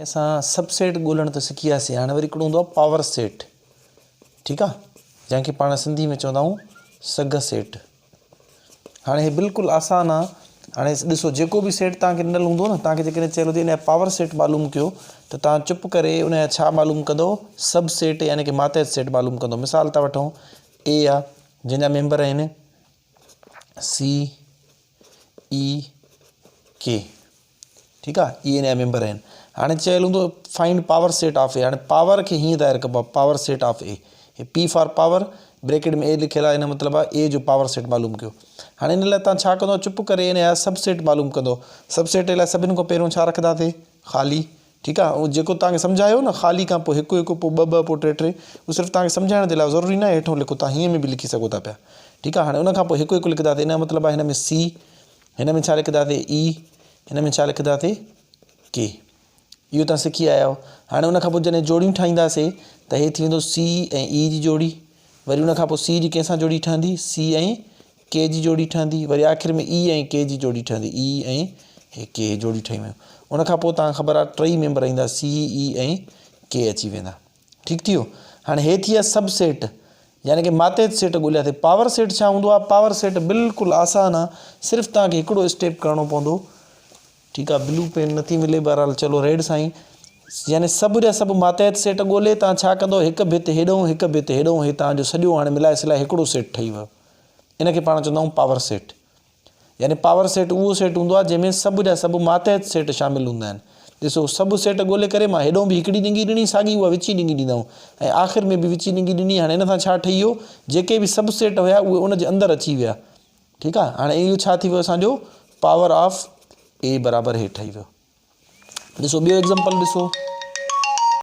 اسان sub set ڳولڻ ته سکي وياسين هاڻي وري هڪڙو هوندو آهي پاور سيٽ ٺيڪ آهي جنهن کي پاڻ سنڌي ۾ چوندا آهيون سگهه سيٽ هاڻي هي بلڪل آسان آهي هاڻي ڏسو جيڪو به سيٽ توهان کي ڏنل هوندو نه توهان کي جيڪڏهن چيل هجي ان جا پاور سيٽ معلوم ڪيو ته توهان چپ ڪري ان جا ڇا معلوم ڪندو سب سيٽ يعني ڪي ماتحت سيٽ معلوم ڪندو مثال ٿا وٺون اي آ جنهن جا ميمبر آهن سي اي ڪي ٺيڪ آ اهي ان جا ميمبر آهن هاڻي چيل هوندو find power set of A هاڻي پاور کي هيئن ظاهر ڪبو آ پاور سيٽ آف اي هي P for power bracket ۾ A لکيل آ ان مطلب آ اي جو پاور سيٽ معلوم ڪيو هاڻي ان لاء تان ڇا ڪندو چپ ڪري ان جا سب سيٽ معلوم ڪندو سب سيٽ لاء سڀني کان پهريون ڇا رکنداسي خالي ٺيڪ آ اهو جيڪو توهان کي سمجهايو نه خالي کان پوء هڪ هڪ پوء ٻه ٻه پوء ٽي ٽي اهو صرف توهان کي سمجهائڻ جي لاء ضروري ناهي هيٺون لکو توهان هيئن ۾ به لکي سگهو ٿا پيا ٺيڪ آ هاڻي ان کان پوء هڪ هڪ لکنداسي ان جو مطلب آ هن ۾ سي هن ۾ ڇا لکنداسي اي هن ۾ ڇا لکنداسي ڪي اهو توهان سکي آيا آهيو هاڻي ان کان پوء جڏهن جوڙيون ٺاهينداسي ته هي ٿي ويندو سي ۽ اي جي جوڙي وري ان کان پوء سي جي ڪنهن سان جوڙي ٺهندي سي ۽ ڪي جي جوڙي ٺهندي وري آخر ۾ اي ۽ ڪي جي جوڙي ٺهندي اي ۽ هي ڪي جوڙي ٺهي ويون ان کان پوء توهان خبر آهي ٽئي ميمبر ايندا سي اي ۽ ڪي اچي ويندا ٺيڪ ٿي ويو هاڻي هي ٿي ويا سب سيٽ يعني ڪي ماتحت سيٽ ڳوليا ٿي پاور سيٽ ڇا هوندو آهي پاور سيٽ بلڪل آسان آهي صرف توهان کي هڪڙو اسٽيپ ڪرڻو پوندو ٺيڪ آهي بلو پين نٿي ملي بهرحال چلو ريڊ سائين يعني سڀ جا سڀ ماتحت سيٽ ڳولي توهان ڇا ڪندو هڪ ڀت هيڏئون هڪ ڀت هيڏئون هي توهان جو سڄو هاڻي ملائي سلائي هڪڙو سيٽ ٺهي ويو ان کي پاڻ چوندا آهيون پاور سيٽ يعني پاور سيٽ اهو سيٽ هوندو آهي جنهن ۾ سڀ جا سڀ ماتحت سيٽ شامل هوندا آهن. ڏسو سڀ سيٽ ڳولي ڪري مان هيڏانهن به هڪڙي ڏنگي ڏني ساڳي اها وچين ڏنگي ڏيندائون ۽ آخر ۾ به وچين ڏنگي ڏني هاڻي ان سان ڇا ٺهي ويو جيڪي به سڀ سيٽ هيا اهي ان جي اندر اچي ويا ٺيڪ آهي هاڻي اهو ڇا ٿي ويو اسان جو پاور آف اي برابر هي ٺهي ويو. ڏسو ٻيو ايگزامپل ڏسو.